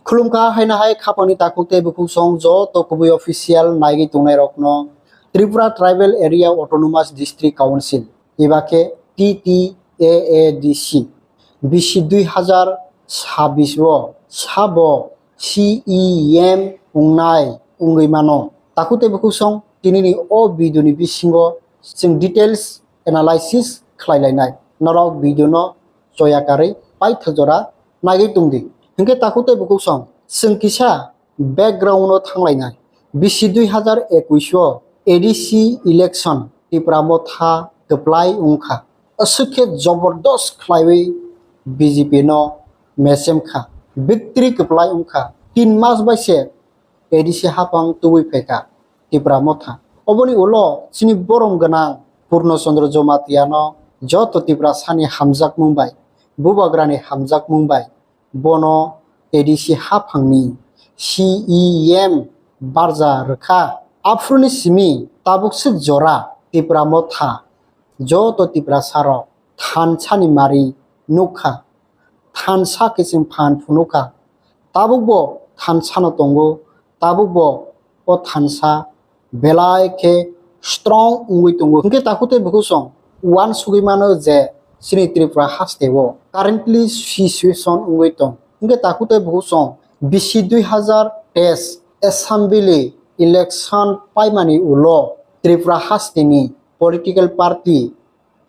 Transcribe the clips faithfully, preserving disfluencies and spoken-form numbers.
Khulumkha haino hai khapangni takhuk tei bukhuk song joto kubui official naigwi tongnairokno Tripura Tribal Area Autonomous District Council, eba khe T T A A D C, bisi dui hazar sabis o sabo C E M wngnai wngwi mano. Takhuk tei bukhuk song tinini o video ni bisingo chwng details analysis khlai lainai. Norok video no choya karwi paithak jora nagwi tongdi. Hinkhe takhuk tei bukhuk song chwng kisa background o thanglainai. Bisi dui hazar ekwis o A D C election Tipra Motha kwplai wngkha. Aswk khe jobordast khlaiwi B J P no mechemkha. Victory kwplai wngkha. Tin mas bai se A D C haphang tubui phaikha Tipra Motha. Oboni ulo chini borom gwnang Purno Chandra Jamatia no joto Tiprasani hamjakmung bai, Bubagrani hamjakmung bai bono A D C haphangni C E M barja rwkha. Aphuruni simi tabukswk jora Tipra Motha joto Tiprasarok thansani mari nukha. Thansa khe chwng phan phunukha. Tabukbo thansano tongo, tabukbo o thansa belai khe strong wngwi tongo. Hinkhe takhuk tei bukhuk song uansugwi mano je chini Tripura haste o currently situation wngwi tong. Hinkhe takhuk tei bukhuk song bisi dui hazar teis assembly election paimani ulo Tripura hasteni political party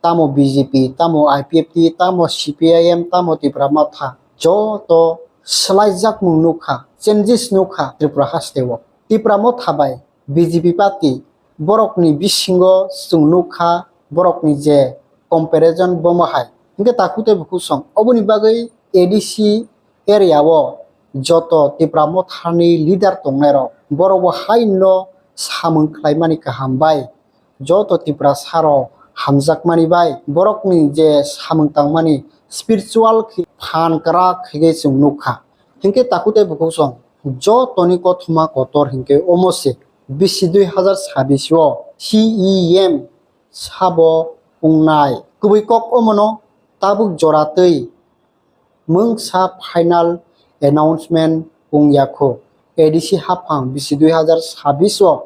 tamo B J P, tamo I P F T, tamo C P I M, tamo Tipra Motha, joto swlaijakmung nukha, changes nukha Tripura haste o. Tipra Motha bai B J P party borokni bisingo chwng nukha borokni je comparison bomo hai. Hinkhe takhuk tei bukhuk song oboni bagwi A D C area o joto Tipra Mothani leader tongnairok borok bo haino samung khlaimani kaham bai joto Tiprasarok hamjakmani bai borokni je samung tangmani spiritual khe phan kwrak khe chwng nukha. Hinkhe takhuk tei bukhuk song jotoni kothoma kotor hinkhe omo se bisi dui hazar sabis o C E M sabo wngnai. Kubui kok omono tabuk jora twi mungsa final announcement wngya kho. A D C haphang bisi dui hazar sabis o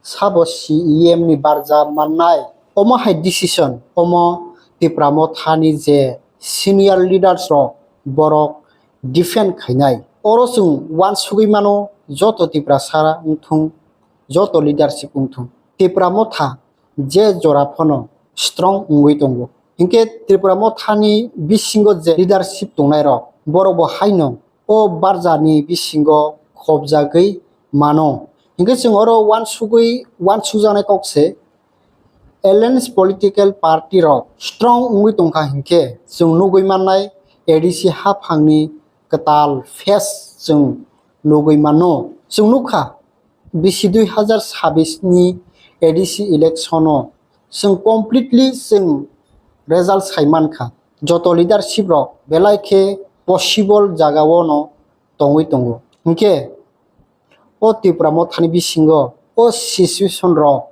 sabo C E M ni barja mannai. Omo hai decision, omo Tipra Mothani je senior leaders rok borok defend khainai. Oro chwng uansugwi mano joto Tiprasa wngthung, joto leadership wngthung. Tipra Motha je jora phano strong wngwi tongo. Hinkhe Tripura Mothani bisingo je leadership tongnairok, borok bo haino o barjani bisingo khopjagwi mano. Hinkhe chwng oro uansugwi, uansukjaknai kok se, alliance political party rok strong wngwi tongkha hinkhe chwng nugwi mannai A D C haphangni kwtal face chwng nugwi mano. Chwng nukha, bisi dui hazar sabis ni A D C election o chwng completely chwng result sai mankha. Joto leadership rok belai khe possible jaga o no tongwi tongo. Hinkhe o Tipra Mothani bisingo o situation rok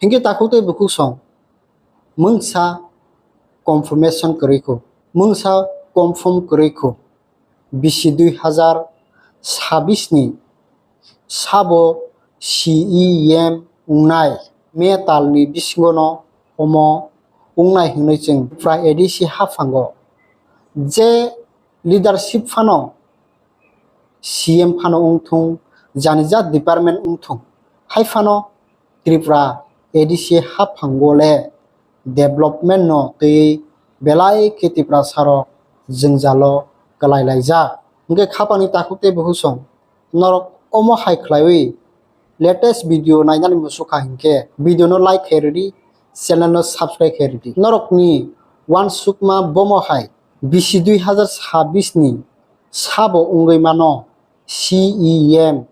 hinkhe takhuk tei bukhuk song mungsa confirmation kwrwi kho, mungsa confirm kwrwi kho. Bisi dui hazar sabis ni sabo C E M wngnai May talni bisingono omo wngnai hwnwi chwng Tripura A D C haphango je leadership phano C M phano wngthung, janijat department wngthung, hai phano Tripura A D C haphango le development no twi belai khe Tiprasarok jwngjalo kwlai laijak. Hinkhe khapangni takhuk tei bukhuk song norok omo hai khlaiwi latest video nainani muchukha hinkhe video no like khe rwdi, channel no subscribe khe rwdi. Norokni uansukma bomo hai bisi dui hazar sabis ni sabo wngwi mano C E M,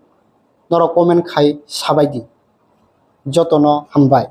norok comment khai sabaidi. Jotono hambai.